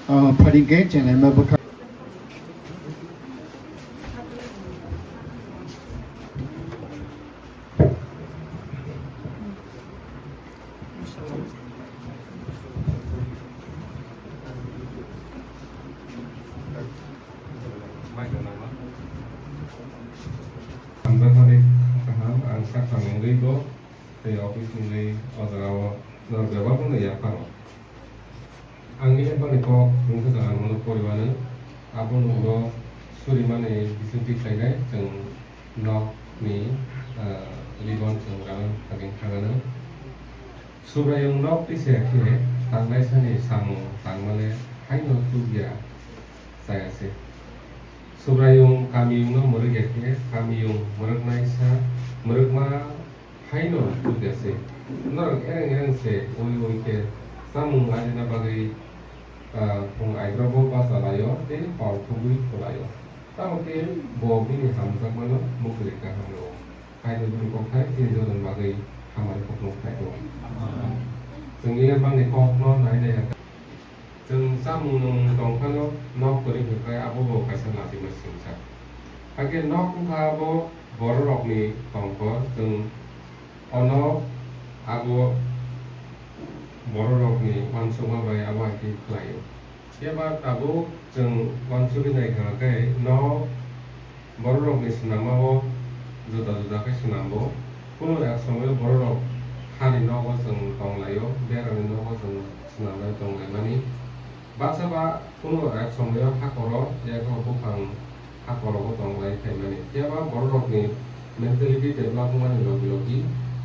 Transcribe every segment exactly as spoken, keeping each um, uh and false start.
Ah, pharingkhe chwng laima bwkha. Hamjakmani kaham ang sakha wngwi bo tei office wngwi o jagao norok bebak wngwi yapharw. Ang nini boni kok wngkha jagani mano poriwano, abo nungbo surimani bisingtwi khlainai chwng nokni, ah, ribon chwng rana thaging thangano. Subraiyung nok tisa khe tangnaisani samung tangmale haino chukya chaya se. Subraiyung kamiyungno mwrwkya khe kamiyung mwrwknaisa mwrwkma haino chukya se. Norok ereng ereng se ui ui khe chamung laina bagwi, ah, phung aibrobo bacha lai-o tei hor thugwi phu lai-o. Tamo khe bo bini hamjakmano mukri kaham rw-o. Kaitor bini kokthai chini jorani bagwi hamari kokno khlai tongo. Chwng Ilemangni kokno nai nai ya. Chwng chamung nwng tong phano nok kwrwi hwnkhe abo bo kaisa lachima singsa. Hakhe nok wngkha abo bororokni tongkho, chwng ono abo bororokni uansukma bai abo hai khe khlaio. Phiya ba tabuk chwng uansugwi naikha khe nok bororokni swnamao juda juda khe swnambo. Kunu ek somoio bororok hani nogo chwng tonglaio, berani nogo chwng swnamlai tonglaimani. Baksa ba kunu ek somoio hakoro yak buphang hakorogo tonglai phaimani. Phiya ba bororokni mentality develop wngmani logi logi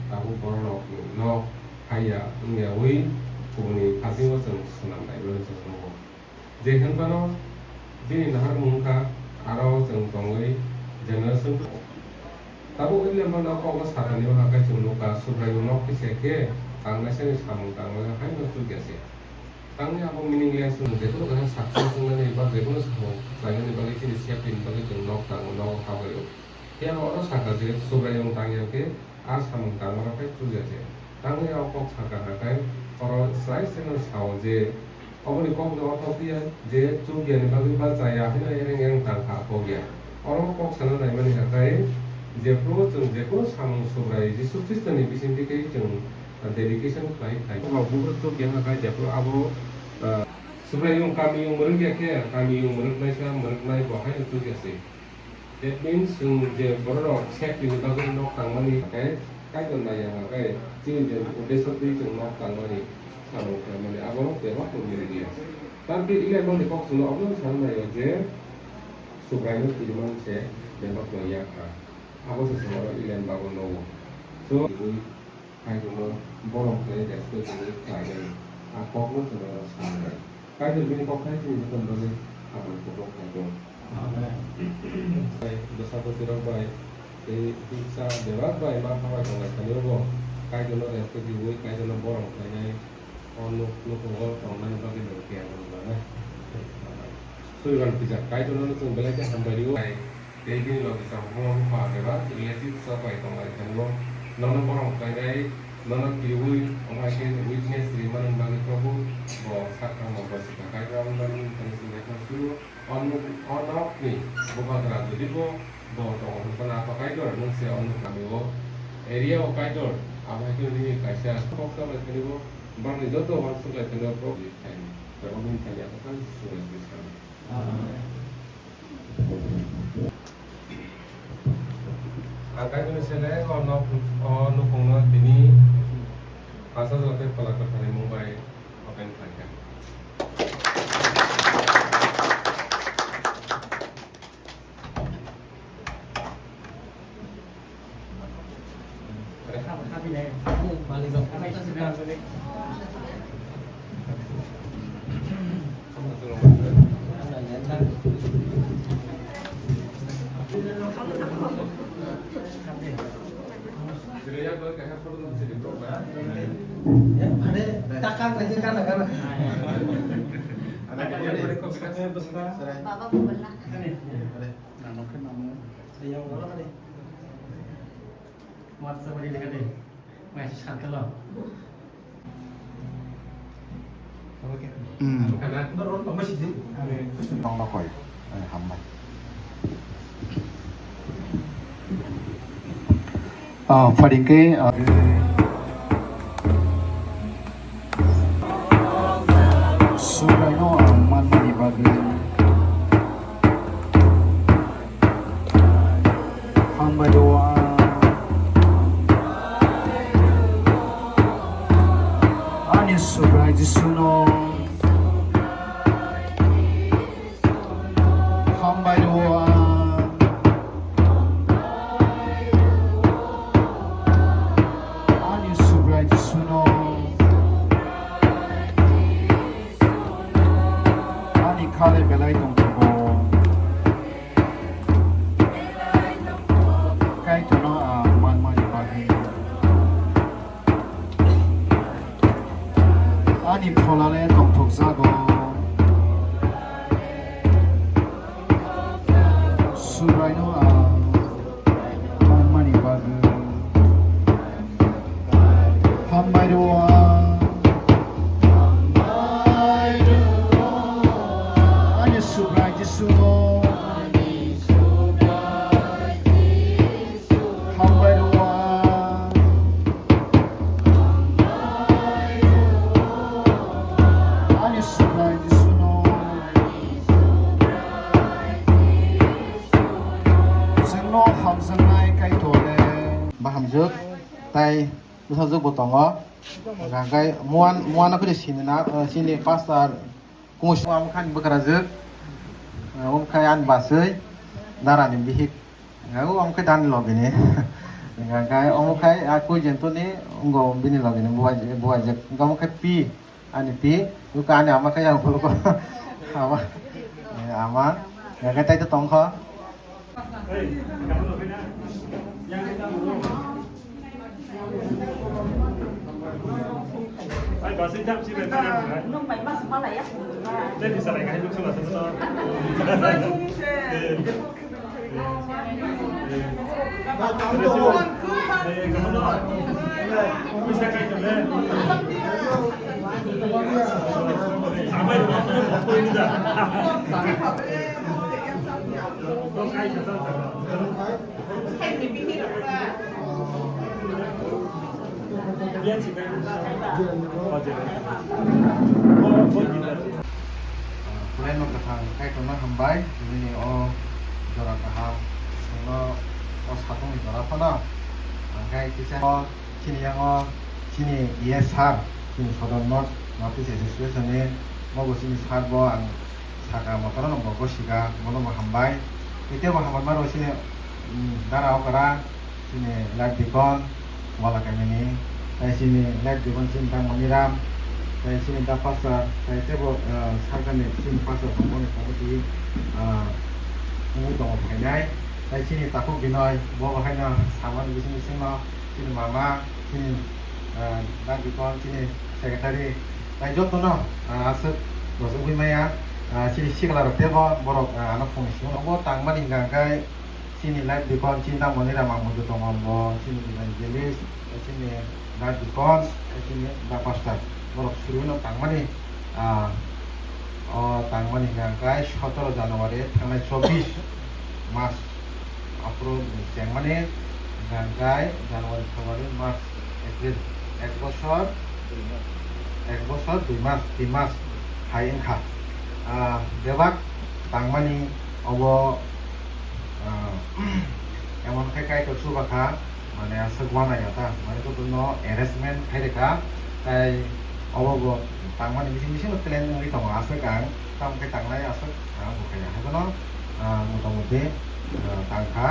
tabuk bororokni nok haiya wngyawi kubuni phasingo chwng swnam laimani chwng nugo. Je hwnphano bini naharmung wngkha, aro chwng tongwi generation. Tabuk William no kokno sakani wngkha khe chwng nukha, Subraiyung nok kisa khe tangnaisani samung tangmani haino chukya se. Tangwi abo meaningless, chwng jephuru kaisa success wngnani ba jephuru samung khlainani bagwi chini safety ni bagwi chwng nok tango, nogo habwi rw. Phiya ba oro sakha je Subraiyung tangya khe a samung tangmano khe chukya se. Tangwi o kok sakha hakhai oro slai se no sao je oboni kokni ortho phiya je chukya ni bagwi ba chaya haino ereng ereng tangkha kok ya. Oro kok sana naimani hakhai jephuru chwng jephuru samung Subrai Jisu Khristo ni bisingtwi khe chwng dedication khlai khlai. Bo buphuru chukya hakhai jephuru abo, ah, Subraiyung kamiyung mwrwkya khe kamiyung mwrwknaisa mwrwknai bo haino chukya se. That means, chwng je bororok safety ni bagwi nok tangmani hwnkhe, Kaitor naiya hwnkhe, chini je uddesho twi chwng nok tangmani samung khlaimani, abo bebak no mili ya. Tamni Ilemangni kok chwngno abono sana nai-o je, Subraino kiriman se bebak no ya kha. Abo se chwng oro Ilem bago nogo. So, Kaitorno borom khlai respect rwui khlainai, a kokno chwng oro sanai. Kaitor bini kokthai chini jotono bagwi hamari kuplung khai tongo. Amen. Bai bwsakhutirok bai tei bwsa bebak bai ma hambai tonglai thani obo Kaitorno respect rwui Kaitorno borom khlainai o nuk nukhungo tongnani bagwi no kiyang rwgwlana. Suriban kisa Kaitorno chwng belai khe hambai rwo. Tei bini logi chwng buma bupha bebak relatives rok bai tonglai thani o. Nono borom khlainai, nono kiriui, omo hai khe witness ri manani bagwi Probhu bo sak tangma bo sikha. Kaitor aboni bagwi nini thani chwng naikha suru o nuk, o nokni bubagra jodi bo bo tongo hwnkheno Apha Kaitor nwng se o nuk kami o area o Kaitor abo hai khe nini kaisa kok chabai thani bo borokni joto uansuk lai thani o Probhu thani. Tei omo nini thani Apha Kaitor suru lai thani. Amen. Ang kaibwini seleng o nok, o nukhungno tini pash hajar tei phola kwthani mung bai open khlaikha. Baba, baba. Namo khe namo. Yang wala kade. Matsa bari de kade. Mai santalo. Hmm. Tong nokoi. Eh, hambai. Ah, pharing khe, ah, Subraino ang manmani bagwi. Hambai rw ang ani Subrai Jisuno. Hambai rw ang ani Subrai Jisuno. Ani kha le belai tongthokgo. Kaitorno ang manmani bagwi. Ani pholale tongthokjago. Subraino ang manmani bagwi. Hambai rw ang. Ani Subrai Jisuno. Hambai rw ang. Ani Subrai Jisuno. Chwngno hamjaknai Kaitor le. Bahamjwk tai bwsajwk bo tongo. Hwnkhe muan, muano khe sini na, eh, sini pastor. Kumus wamkhani bwkrajwk, ah, wamkhai ani baswi, darani bihik, ah, wamkhai dani logini. Hwnkhe omo khai a koi jentoni wngkha bini logini buai-, buaijak. Wngkha omo khai pi, ani pi, wngkha ani ama khai yang phuru ko. Ama, eh, ama, hwnkhe tai to tongkha. Pulaino kwthang Kaitorno hambai, nini o jora kaham, nino o satung ni jora phano, ang khai kisa o chini yango chini E S sir, chini Sodor North, North East Association ni, mobo chini sir bo ang Saka motorno bo gosika, bono bo hambai. Tei tebo hambai maro chini, mm, dara okra, chini light dikon, wala kaimani. Tai chini light dikon chini da Moniram, tai chini da pastor, tai tebo, eh, sakani chini pastor bongni pagoti, ah, wngwi tongo phainai. Tai chini takhuk Binoy, bo bo haino samani bising bisingno chini mama, chini, ah, da dikon, chini secretary, tai jotono, ah, aswk rojak wi maya, ah, chini sikla rok tebo borok, ah, ano phone simo. Obo tangmani hwnka khe chini live dikon, chini da Moniram ang muitu tongo, bo chini evangelist, chini da dikon, chini da pastor. Borok suri no tangmani, ah, o tangmani hwnka khe sotoro January thangnai chobbish mas. Aphuru chengmani hwnka khe January, February, March, April, ek bosor, ek bosor dui mas, tin mas hai wngkha. Ah, bebak tangmani obo, ah, emon Kaitor chuba kha, mane aswk uanai ya ta, mane joto no arrangement khai rwkha, tai obo bo tangmani bising bising no plan wngwi tongo, aswk ang tamo khe tangnai, aswk ang bo khe ya. Haikheno, ah, motamuti, ah, tangkha,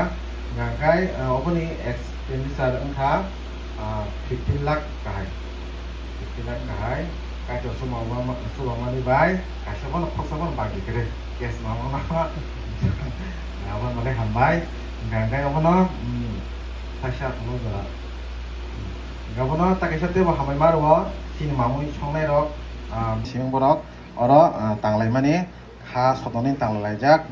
hwnka khe, ah, oboni expenditure wngkha, ah, fifteen lakh kahai, fifteen lakh kahai, Kaitor chuba ma-, chuba mani bai, kaisa bono khoroksa bono bagi kwrwi, cash ma ma ma, abo mane hambai, hwnka khe obono, hmm, Kaisa atono jora. Gabono ta kaisa teibo hambai ma rwo, chini mamui songnai rok, ah, siyang borok oro, ah, tanglaimani kha sotoni tanglaijak.